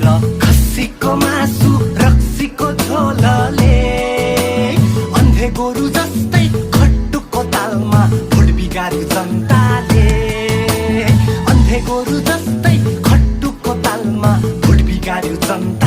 र खसीको मासु रक्सीको झोलले अन्धे गोरु जस्तै खट्टुको तालमा भोट बिगार्यो जनताले। अन्धे गोरु जस्तै खट्टुको तालमा भोट बिगार्यो जनता।